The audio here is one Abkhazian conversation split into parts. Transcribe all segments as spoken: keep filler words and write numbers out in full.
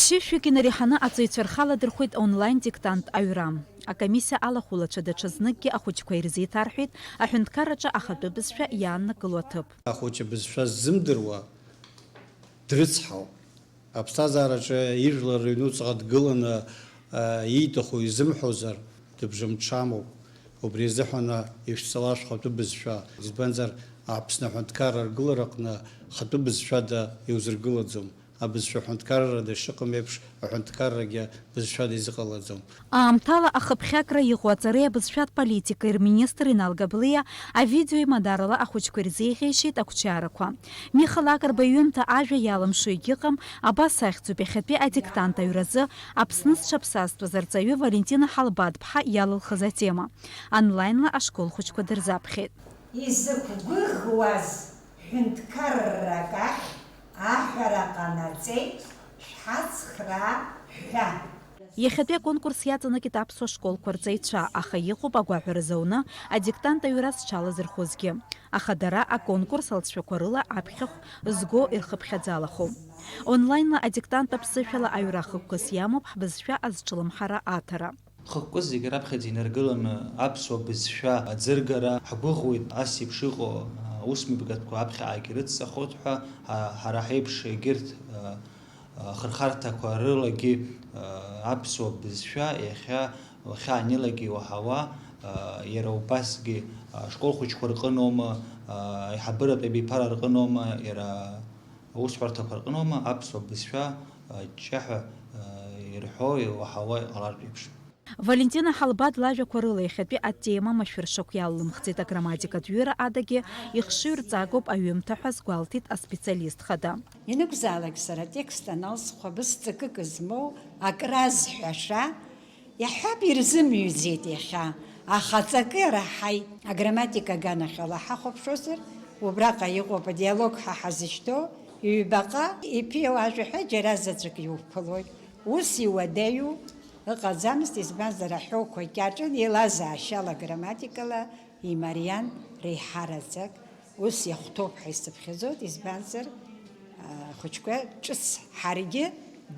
Шьышәҩык инареиҳаны аҵаҩцәа рхы аладырхәит онлайн диктант аҩра. Акомиссиа алахәылацәа даҽазныкгьы ахәыҷқәа ирзеиҭарҳәеит аҳәынҭқарраҿы ахатәы бызшәа иааннакыло аҭыԥ. Ахәыҷы бызшәа ззымдыруа дрыцҳауп. Аԥсҭазаараҿы ижәлар рыҩнуҵҟа дгыланы, а, ииҭаху изымҳәозар, дыбжамҽамуп. Убри азыҳәан ишәҵала шәхатәы бызшәа. Избанзар, Аԥсны аҳәынҭқарра аргылараҟны хатәы бызшәада иузыргылаӡом. Абызшәа ҳәынҭқаррада ишыҟам еиԥш, аҳәынҭқаррагьы бызшәада изыҟалаӡом. Аамҭала ахыԥхьакра иҟоу аҵареи абызшәатә политикеи рминистр Инал Габлиа авидео имадарала ахәыҷқәа ирзеиӷьеишьеит ақәҿиарақәа. Миха Лакрба иҩымҭа ажәа иалымшо егьыҟам, абас ахьӡуп иахьатәи адиктант аҩразы Аԥсны зҽаԥсазтәыз арҵаҩы Валентина Ҳалбаҭ-ԥҳа иалылхыз атема. Онлаинла ашкол хәыҷқәа дырзаԥхьеит. Изықәгәыӷуаз ҳәынҭқаррак ахь аҳәара ҟанаҵеит, шәҳацхраа ҳәа. Иахьатәи аконкурс иаҵанакит аԥсуа школқәа рҵаҩцәа, аха иҟоуп агәаҳәара зауны адиктант аҩра зҽалазырхәызгьы. Аха дара аконкурс алҵшәақәа рыла аԥхьахә зго ирхыԥхьаӡалахом. Онлайнла адиктант аԥсышәала аҩра хықәкыс иамоуп ҳбызшәа азҿлымҳара аҭара. Хықәкыс зегьы раԥхьаӡа инаргыланы аԥсуа бызшәа аӡыргара ҳгәыӷуеит, ас еиԥш иҟоу аусмҩаԥгатәқәа аԥхьаҟагьы рыцҵахоит ҳәа, ҳа-, ҳара ҳеиԥш егьырҭ, а, а, хырхарҭақәа рылагьы, а, аԥсуа бызшәа иахьа уахьаанилагьы иуаҳауа, а, иара убасгьы, а, ашкол хәыҷқәа рҟыноума, а, аиҳабыратә абиԥара рҟыноума, иара аусҳәарҭақәа рҟыноума аԥсуа бызшәа, а, ҷҷаҳәа, а, ирҳәо, иуаҳауа иҟалартә еиԥш. Валентина Ҳалбаҭ лажәақәа рыла иахьатәи атема машәыршақә иаллымхӡеит, аграмматикатә ҩыра адагьы ихшыҩрҵагоуп аҩымҭа ҳәа азгәалҭеит аспециалист хада. Ианакәзаалак сара атекст аналсхәа бысҵакык змоу акразҳәаша, иаҳҳәап, ирзымҩӡеит иахьа, аха аҵакы раҳаит. Аграмматика аганахьала ҳахәаԥшуазар, убраҟа иҟоуп адиалог ҳәа ҳазышьҭоу, ҩбаҟа иԥиоу ажәа ҳәа џьара заҵәык иуԥылоит. Ус иуадаҩу ыҟаӡамызт, избанзар, аҳәоуқәа кьаҿын, еилазаашьала грамматикала имариан реиҳараӡак. Ус иахәҭоуп ҳәа исыԥхьаӡоит, избанзар, ахәыҷқәа ҿыц ҳаргьы,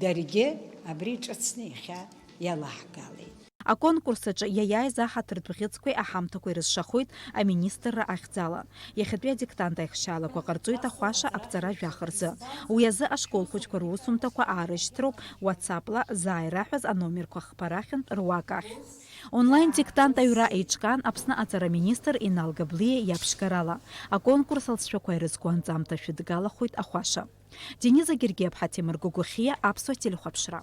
даргьы абри ҿыцны иахьа иалаҳгалеит. Аконкурс аҿы иаиааиз аҳаҭыртә ӷьыцқәеи аҳамҭақәеи рызшахоит аминистрра ахьӡала. Иахьатәи адиктант аихшьаалақәа ҟарҵоит ахәаша аԥҵара жәаха рзы. Уи азы ашкол хәыҷқәа русумҭақәа аарышьҭроуп WhatsApp-ла заа ираҳәаз аномерқәа хԥарахьынтә руак ахь. Онлайн диктант аҩра еиҿкаан Аԥсны аҵара министр Инал Габлиа иаԥшьгарала. Аконкурс алҵшәақәа ирызку анҵамҭа шәыдгалахоит ахәаша. Дениза Гергиаԥҳа, Ҭемыр Гогохиа, Аԥсуа телехәаԥшра.